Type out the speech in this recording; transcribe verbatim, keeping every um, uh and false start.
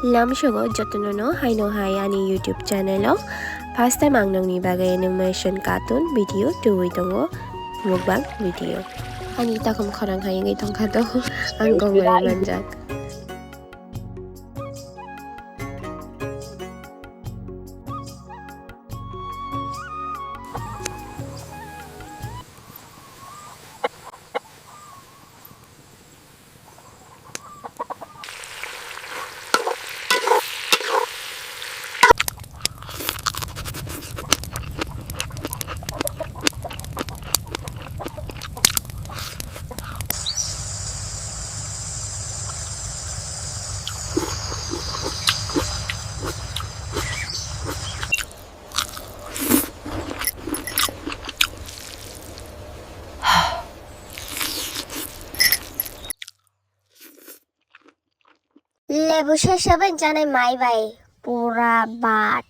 Lamsogo jotono no haino hai ani YouTube channel o first time ang nongni bagwi animation cartoon video tubui tongo, mukbang video. Ani takhum khorang hai wngwi tongkha to, ang gongorwi manjak. Lebu se seven janai mai bai pura bat.